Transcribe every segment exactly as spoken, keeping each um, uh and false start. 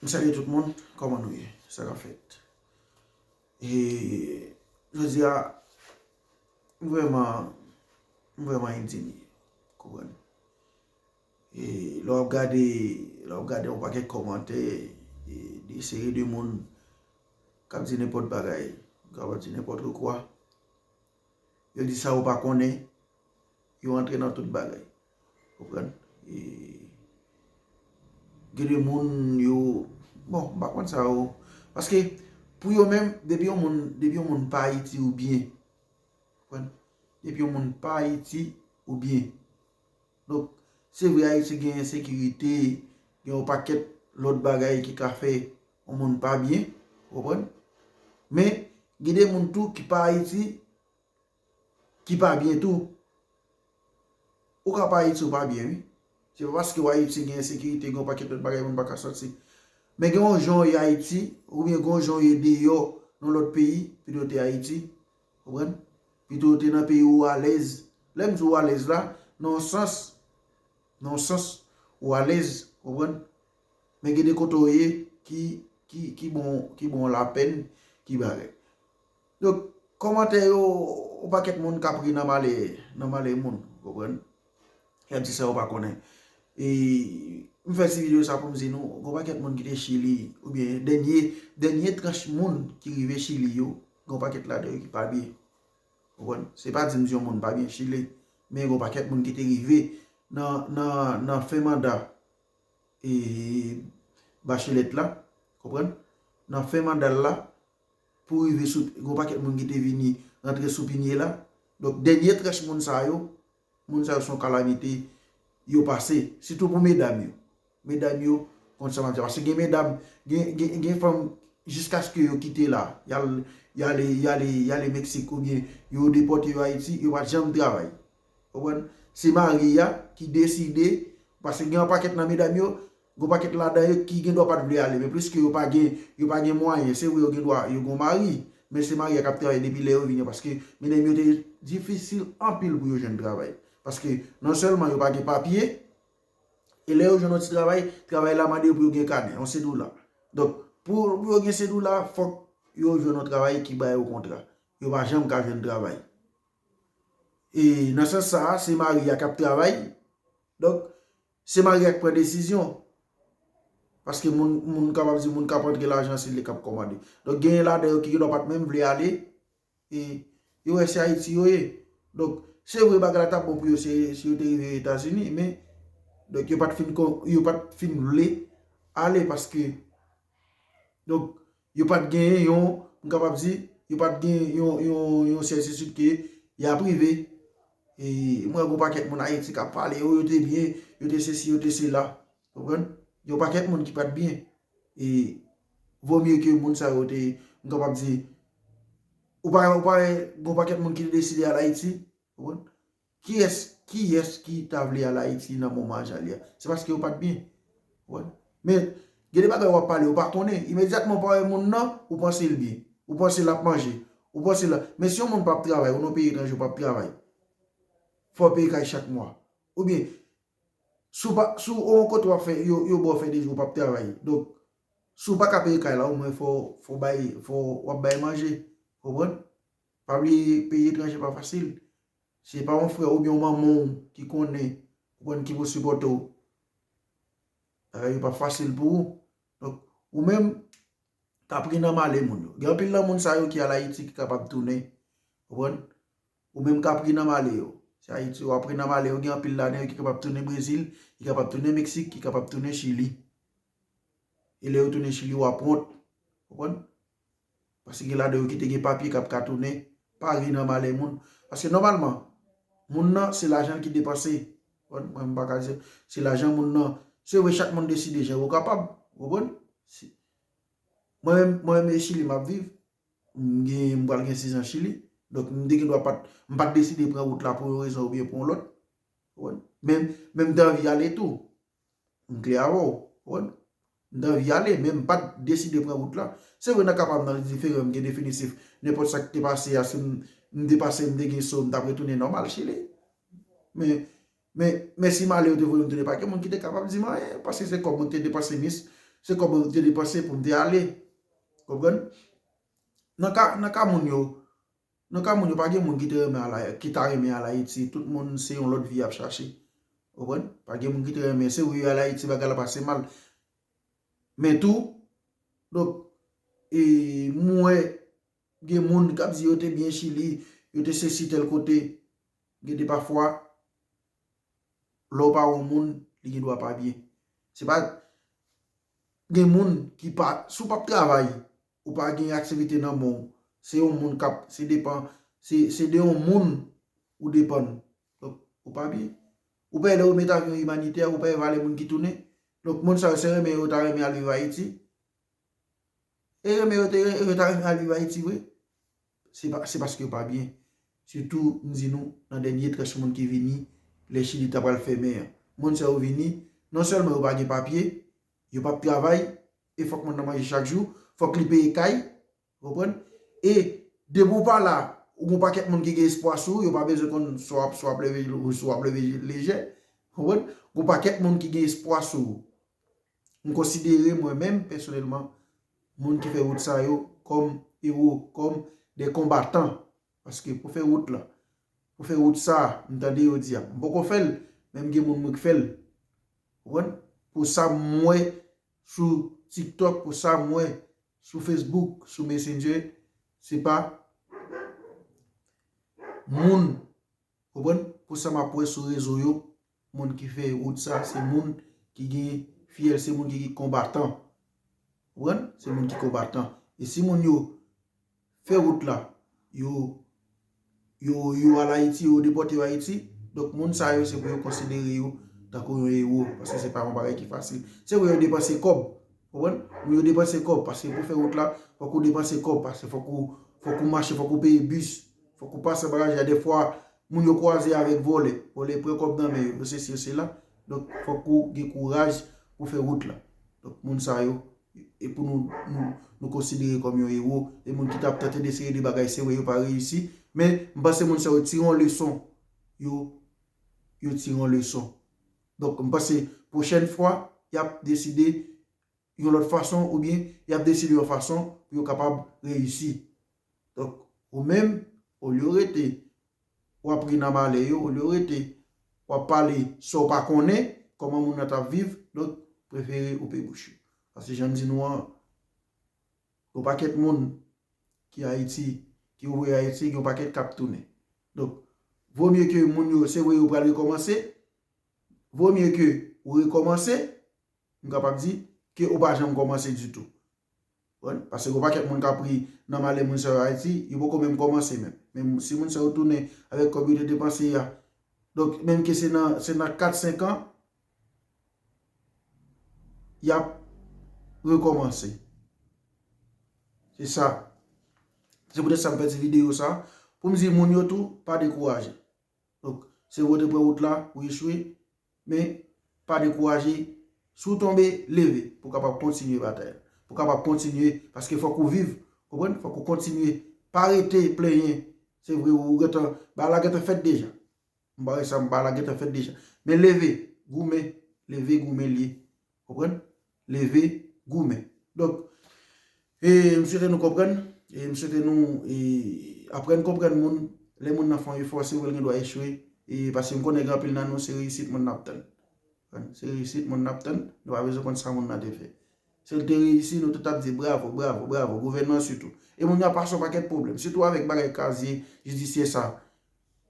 M salye tout moun, kòman nou ye? Sa k ap fèt? E jodi a, m vrèman, m vrèman endinye, konprann? E lè w ap gade, lè w ap gade yon pakèt kòmantè, e de seri de moun k ap di nenpòt bagay, k ap di nenpòt kwa. Yo di sa yo pa konnen, yo antre nan tout bagay. Konprann? E gen de moun yo, bon, m pa konn sa yo. Paske pou yo menm, depi yon moun, depi yon moun pa Ayiti ou byen. Konprann? Depi yon moun pa Ayiti ou byen. Donk, se vre Ayiti gen ensekirite, gen yon pakèt lòt bagay ki ka fè yon moun pa byen, konprann? Men, gen de moun tou ki pa Ayiti, ki pa byen tou. Ou ka pa Ayiti, ou pa byen, wi. Se pa paske w Ayiti gen ensekirite, gen yon pakèt lòt bagay, moun pa ka sòti. Men gen yon jan w ye Ayiti, oubyen gen yon jan w ye deyò, nan lòt peyi, pito w te Ayiti, konprann? Pito w te nan peyi ou alèz. Lè m di ou alèz la, nan yon sans, nan yon sans, ou alèz, konprann? Men gen de kote w ye ki, ki, ki bon, ki bon lapèn, ki bagay. Donk, kòmantè yo, yon pakèt moun k ap ri nan malè, nan malè moun, konprann? Y ap di sa yo pa konnen. E m fè ti videyo sa pou m di nou, gon pakèt moun ki te Chili, oubyen dènye, dènye tranch moun ki rive Chili yo, gon pakèt ladan yo ki pa byen. Konprann? Se pa di m di yon moun pa byen Chili, men gon pakèt moun ki te rive nan, nan, nan fen manda e Bachelet la, konprann? Nan fen manda l la, pou rive sou, gon pakèt moun ki te vini rantre sou pinye la. Donk, dènye tranch moun sa yo, moun sa yo se yon kalamite yo pase, sitou pou medam yo. Medam yo, konn sa m ap di, paske gen medam, gen, gen, gen fanm, jiskaske yo kite la, y al, y ale, y ale, y ale Meksik oubyen yo depòte yo Ayiti, yo pa t janm travay. Konprann? Se mari a ki deside, paske gen yon pakèt nan medam yo, gon pakèt ladan yo ki gen dwa pa t vle ale, men pliske yo pa gen, yo pa gen mwayen, se vre yo gen dwa, yo gen mari, men se mari a k ap travay depi lè yo vini, paske medam yo te difisil anpil pou yo jwenn travay. Paske non sèlman yo pa gen papye, e lè yo jwenn yon ti travay, travay la mande yo pou yo gen kanè, yon sedoula. Donk, pou, pou yo gen sedoula, fòk yo jwenn yon travay ki ba yo kontra. Yo pa janm ka jwenn travay. E nan sans sa a, se mari a k ap travay. Donk, se mari a k pran desizyon. Paske moun, moun kapab di moun k ap antre lajan, se li k ap kòmande. Donk, genyen ladan yo ki gen dwa pa t menm vle ale, e yo wè se Ayiti yo ye. Donk, se vre bagay la t ap bon pou yo si, si yo te rive Etazini, men, donk, yo pa t fin kon, yo pa t fin vle ale paske, donk, yo pa t genyen yon, m kapab di, yo pa t gen yon, yon, yon sètitid ke y ap rive. E mwen wè gon pakèt moun Ayiti k ap pale, yo, yo te byen, yo te sesi, yo te sela. Konprann? Yon pakèt moun ki pa t byen. E vo mye ke moun sa yo te, m kapab di, ou pa, ou pa wè gon pakèt moun ki te deside al Ayiti. Konprann? Kiyès, kiyès ki ta vle al Ayiti nan moman Ajali a? Se paske yo pa t byen. Konprann? Men, gen de bagay w ap pale, ou pa konnen. Imedyatman w pa wè moun nan, ou panse l byen. Ou panse l ap manje. Ou panse l ap, men si yon moun p ap travay, ou nan peyi etranje, ou p ap travay, fò w peye kay chak mwa. Oubyen, si w pa, si w, yon kote w ap fè, yo, yo ba w fè de jou, ou p ap travay. Donk, si w pa ka peye kay la, omwen fò, fò w bay, fò w ap bay manje. Konprann? Pa bliye, peyi etranje pa fasil. Se pa yon frè oubyen yon manman w ki konnen, konprann, ki pou sipòte w. Bagay yo p ap fasil pou ou. Donk, ou menm, k ap ri nan malè moun yo. Gen anpil nan moun sa yo ki al Ayiti ki kapab tounen. Konprann? Ou menm k ap ri nan malè yo. Se Ayiti w ap ri nan malè yo, gen anpil ladan yo ki kapab tounen Brezil, ki kapab tounen Meksik, ki kapab tounen Chili. E lè yo tounen Chili, w ap wont. Konprann? Paske gen ladan yo ki te gen papye k ap ka tounen, pa ri nan malè moun. Paske nòmalman, moun nan, se lajan l ki depanse. Konprann? Mwen, m pa ka di, se lajan moun nan. Se vre, chak moun deside jan yo kapab. Konprann? Si, mwen menm, mwen menm, e Chili m ap viv. M gen, m pral gen sizan Chili. Donk, m te gen dwa pa t, m pa t deside pran wout la pou yon rezon oubyen pou yon lòt. Konprann? Men, men m te anvi ale tou. M klè avè w. Konprann? M te anvi ale, men m pa t deside pran wout la. Se vre, nan ka pa m nan diferan, m gen definitif. Nenpòt sa ki te pase a, si m, m te pase, m te gen so, m t ap retounen nòmal Chili. Men, men, men si malè yo te voye m tounen, pa gen moun ki te kapab di m anyen, paske se kòb mwen ki te depanse, mis, Se kòb mwen te depanse pou m te ale. Konprann? Nan ka, nan ka moun yo, nan ka moun yo, pa gen moun ki te renmen al Ay-, ki ta renmen al Ayiti. Tout moun se yon lòt vi y ap chache. Konprann? Pa gen moun ki te renmen. Se vre, al Ayiti, bagay la pase mal. Men tou, donk, e, m wè gen moun k ap di yo te byen Chili, yo te sesi tèl kote. Gen de pafwa, lè w pa yon moun, li gen dwa pa byen. Se pa, gen moun ki pa, si w p ap travay, ou pa gen aktivite nan men w, se yon moun k ap, se depan, se, se de yon moun ou depann. Donk, ou pa byen. Ou pa wè lè yo met avyon imanitè, ou pa wè valè moun ki tounen. Donk, moun sa yo, se renmen yo ta renmen al viv Ayiti. E renmen yo te, yo ta renmen al viv Ayiti vre. Se pa, se paske yo pa byen. Sitou, m di nou, nan dènye tranch moun ki vini, lè Chili ta pral fèmen an. Moun sa yo vini, non sèlman yo pa gen papye, yo p ap travay, e fòk moun nan manje chak jou, fòk li peye kay, konprann? E depi w pa la, ou gon pakèt moun ki gen espwa sou ou, yo pa bezwen konn si w ap, si w ap leve, si w ap leve lejè, konprann? Gon pakèt moun ki gen espwa sou ou. M konsidere mwen menm, pèsonèlman, moun ki fè wout sa yo kòm ewo, kòm de konbatan. Paske pou fè wout la, pou fè wout sa, m tande yo di a. M poko fè l, men m gen moun mwen k fè l. Konprann? Pou sa m wè sou TikTok, pou sa m wè sou Facebook, sou Messenger, se pa moun, konprann? Pou sa m ap wè sou rezo yo, moun ki fè wout sa, se moun ki gen fyèl, se moun ki gen konbatan. Konprann? Se moun ki konbatan. E si moun yo fè wout la, yo, yo, yo al Ayiti, yo depòte yo Ayiti, donk moun sa yo se pou yo konsidere yo tankou yon ewo, paske se pa yon bagay ki fasil. Se vre yo depanse kòb, konprann? Wi, yo depanse kòb, paske pou fè wout la, fòk ou depanse kòb, paske fòk ou, fòk ou mache, fòk ou peye bis, fòk ou pase bagay la. Defwa, moun yo kwaze avèk vòlè. Vòlè pran kòb nan men yo, yo sesi, yo sela. Donk, fòk ou gen kouraj pou fè wout la. Donk, moun sa yo, e pou nou, nou, nou konsidere kòm yon ewo, e moun ki t ap tante de seri de bagay, se vre yo pa reyisi, men m panse moun sa yo tire yon leson. Yo, yo tire yon leson. Donk, m panse pwochèn fwa, y ap deside yon lòt fason, oubyen y ap deside yon fason pou yo kapab reyisi. Donk, ou menm, olye w rete, w ap ri nan malè yo, olye w rete, w ap pale sa w pa konnen, kòman moun nan t ap viv, donk, prefere ou pe bouch ou. Paske jan m di nou an, yon pakèt moun ki Ayiti, ki ouvri Ayiti, gen yon pakèt k ap tounen. Donk, vo mye ke moun yo, se vre yo pral rekòmanse, vo mye ke ou rekòmanse, m kapab di, ke ou pa janm kòmanse ditou. Konprann? Paske gon pakèt moun k ap ri nan malè moun sa yo Ayiti, yo poko menm kòmanse menm. Men si moun sa yo tounen avèk kòb yo te depanse a, donk, menm ke se nan, se nan kat, senk an, y ap rekòmanse. Se sa. Se poutèt sa m fè ti videyo sa, pou m di moun yo tou, pa dekouraje. Donk, se vre ou te pran wout la, ou echwe, men pa dekouraje. Si w tonbe, leve, pou w kapab kontinye batay la. Pou w kapab kontinye, paske fòk ou viv, konprann? Fòk ou kontinye. Pa rete plenyen. Se vre, ou gentan, bagay la gentan fèt deja. M pa wè sa, bagay la gentan fèt deja. Men leve, goumen, leve, goumen l ye. Konprann? Leve, goumen. Donk, e, m swete nou konprann, e, m swete nou, e, aprann konprann moun, lè moun nan fè yon efò, se vre l gen dwa echwe, e, paske m konnen gen anpil nan nou, se reyisit moun n ap tann. Konprann? Se reyisit moun n ap tann, nou pa bezwen konn sa moun nan te fè. Si l te reyisi, nou tout ap di bravo, bravo, bravo, gouvènman an sitou. E moun yo ap pase yon pakèt pwoblèm, sitou avèk bagay kazye jidisyè sa.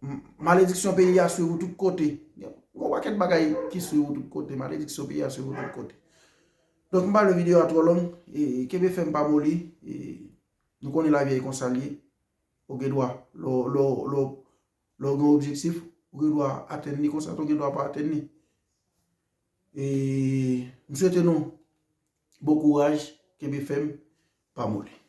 M-, malediksyon peyi a swiv ou tout kote. Gen yon pakèt bagay ki swiv ou tout kote, malediksyon peyi a swiv ou tout kote. Donk, m pa vle videyo a twò long, e, kenbe fèm pa moli, e, nou konnen lavi a e konsa l ye. Ou gen dwa, lè w, lè w, lè w, lè w gen yon objektif, ou gen dwa atenn li konsa, tou gen dwa pa atenn li. E, m swete nou bon kouraj, kenbe fèm, pa moli.